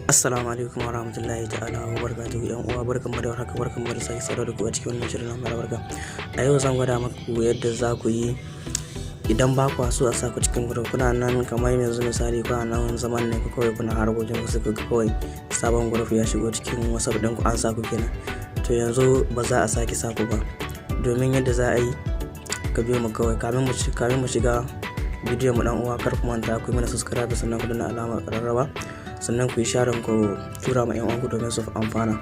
Assalamu alaikum wa rahmatullahi ta'ala wa barakatuhu. Yan uwa, barkanmu da warhaka, barkanmu da sake saduwa da ku a cikin wannan shirin namu albarka. A yau zan gwada muku yadda za ku yi idan ba ku so a sa ku cikin group. Kuna nan, kamar yanzu misali, kuna nan zaman ne kawai, kuna harkokin ku, suka kawai sabon group ya shigo cikin WhatsApp ɗinku, an sa ku kenan. To yanzu ba za a sake sa ku ba. Domin yadda za a yi, ka biyo mu kawai. Kamin mu shiga bidiyon mu, dan uwa, kar ku manta ku yi mana subscribe, sannan ku danna alamar ƙararrawa, sannan ku yi sharing, ku tura ma 'yan uwanku domin su amfana.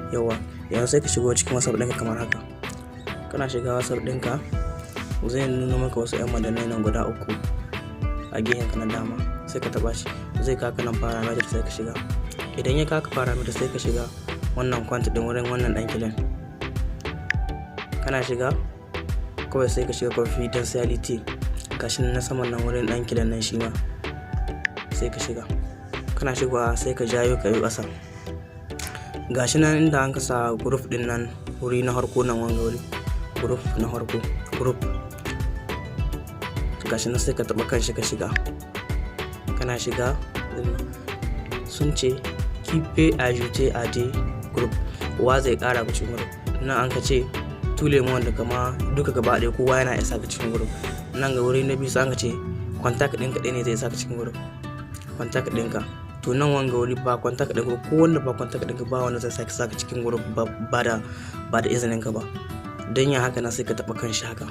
Yawa, yanzu sai ka shigo cikin WhatsApp ɗinka kamar haka. Kana shiga WhatsApp ɗinka, zai nuna maka wasu 'yan madannai nan guda uku a gehen ka na dama, sai ka taba shi. Zai kaka nan paramètres, sai ka shiga. Idan ya kaka paramètres, sai ka shiga wannan compte ɗin, wurin wannan ɗan kilin. Kana shiga kawai, sai ka shiga confidentiality, gashi na saman nan wurin ɗan kilin nan, shi ma sai ka shiga. Kana shigowa, sai ka jayo ka yi ƙasa. Gashi nan inda an sa group din nan, wuri na harko nan, wanga wuri, group na harko, group, gashi nan, sai ka taɓa kan shi ka shiga. Kana shiga, sun ce "Qui peut ajouter à des groupes?" Wa zai ƙara ku cikin group? Nan an ka ce "Tout le monde", kama duka gaba ɗaya kowa yana isa ka cikin group. Nan ga wuri na biyu, sai an ka ce contact ɗinka ɗaya ne zai sa ka cikin group, contact ɗinka. To nan wanga wuri ba contact ɗinka ba, ko wanda ba contact ɗinka ba, wanda zai sake saka cikin group ba da izinin ka ba. Don yin haka na, sai ka taɓa kan shi haka.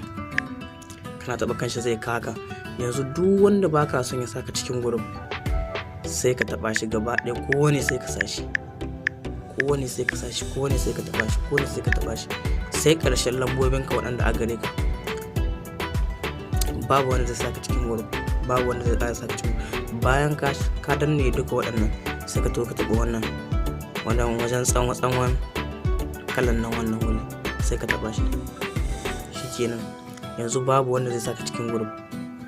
Kana taɓa kan shi, zai kaka. Yanzu duk wanda baka son ya saka cikin group, sai ka taɓa shi gaba ɗaya. Kowane sai ka sa shi, kowane sai ka sa shi, kowane sai ka taɓa shi, kowane sai ka taɓa shi, sai ƙarshen lambobinka waɗanda a gare ka. Babu wanda zai saka cikin group, babu wanda zai ƙara saka cikin. Bayan ka danne duka waɗannan, sai ka to ka taɓa wannan wajen tsanwa tsanwan kalan nan, wannan wuri, sai ka taɓa shi. Shikenan, yanzu babu wanda zai saka cikin group.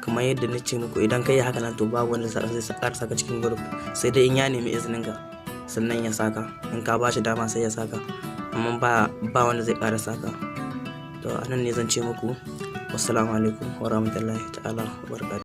Kamar yadda na ce muku, idan ka yi haka nan, to babu wanda zai ƙara saka cikin group, sai dai in ya nemi izinin ka sannan ya saka. In ka ba shi dama, sai ya saka, amma ba wanda zai ƙara saka. To a nan ne zan ce muku wassalamu alaikum wa rahmatullahi ta'ala wa barakatuh.